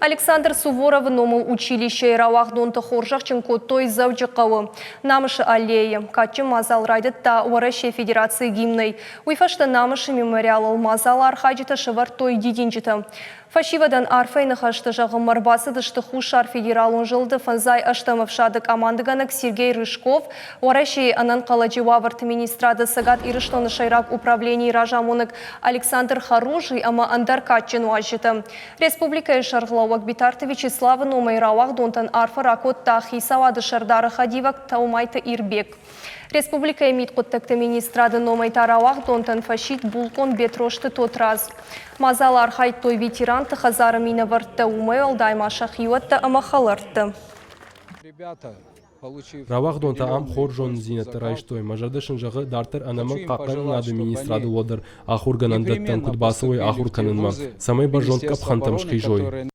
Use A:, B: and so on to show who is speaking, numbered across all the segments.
A: Александр Суворовы номыл училищейы рауагъдонты хорзӕхджын кодтой Дзӕуджыхъӕуы Намысы аллейы. Кадджын мадзал райдыдта Уӕрӕсейы Федерацийы гимнӕй. Уый фӕстӕ Намысы мемориалыл мадзалы архайджытӕ сӕвӕрдтой дидинджытӕ. Фӕсивӕдӕн арфӕйы ныхӕстӕ зӕгъынмӕ ӕрбацыдысты Хуссар Федералон зылды фӕндзай ӕстӕм ӕфсады къамандыгӕнӕг Сергей Рыжков, Уӕрӕсейы ӕнӕнхъӕлӕджы уавӕрты министрады Цӕгат Ирыстоны сӕйраг управленийы разамонӕг Александр Харужий ӕмӕ ӕндӕр кадджын уазджытӕ. Республикӕйы сӕргълӕууӕг Битарты Вячеславы номӕй рауагъдонтӕн арфӕ ракодта хицауады сӕрдары хӕдивӕг Таумайты Ирбег. Республикӕйы мидхъуыддӕгты министрады номӕй та рауагъдонтӕн фӕсидт булкъон Бетрозты Тотраз. Мадзалы архайдтой ветеранты хӕдзары минӕвӕрттӕ, уымӕй уӕлдай ма сӕ хиуӕттӕ ӕмӕ хӕлӕрттӕ.
B: Рауагъдонтӕ ам хорз зонындзинӕдтӕ райстой, мӕ зӕрдӕ сын зӕгъы, дарддӕр ӕнӕмӕнг хъахъхъӕнынады министрады уӕлдӕр ахуыргӕнӕндӕттӕм куыд бацӕуой ахуыр кӕнынмӕ, цӕмӕй бӕрзонд къӕпхӕнтӕм схизой.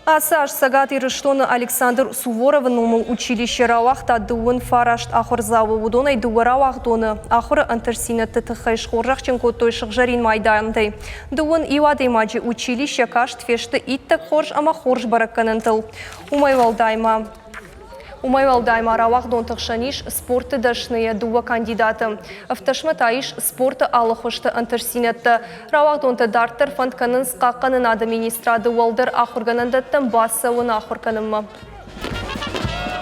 A: Ацы аз Цӕгат Ирыстоны Александр Суворовы номыл училище рауагъта дыууын фараст ахуырдзауы. Уыдонӕй дыууӕ рауагъдоны ахуыры ӕнтыстдзинӕдты тыххӕй схорзӕхджын кодтой сыгъзӕрин майдантӕй. Дыууын иу адӕймаджы училище каст фесты иттӕг хорз ӕмӕ хорз бӕрӕггӕнӕнтыл. Уымӕй уӕлдай ма Уымӕй уӕлдай ма рауагъдонты хсӕн ис спорты дӕсныйӕ дыууӕ кандидаты. Ӕфтӕсмӕ та ис спорты алы хуызты ӕнтыстдзинӕдтӕ. Рауагъдонтӕ дарддӕр фӕнд кӕнынц хъахъхъӕнынады министрады уӕлдӕр ахуыргӕнӕндӕттӕм бацӕуын ахуыр кӕнынмӕ.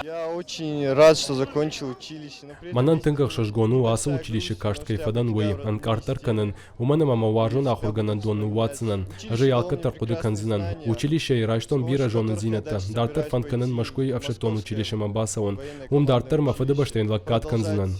C: Я очень рад, что закончил училище.
B: Мӕнӕн тынг ӕхсызгон у, ацы училище каст кӕй фӕдӕн, уый. Ӕнкъарддӕр кӕнын, уымӕн ӕмӕ мӕ уарзон ахуыргӕнӕндон ныууадздзынӕн. Ӕз ӕй алкӕддӕр хъуыды кӕндзынӕн. Училищейы райстон бирӕ зонындзинӕдтӕ, дарддӕр фӕнд кӕнын Мӕскуыйы ӕфсӕддон училищемӕ бацӕуын. Уым дарддӕр мӕ фыдыбӕстӕйӕн лӕггад кӕндзынӕн.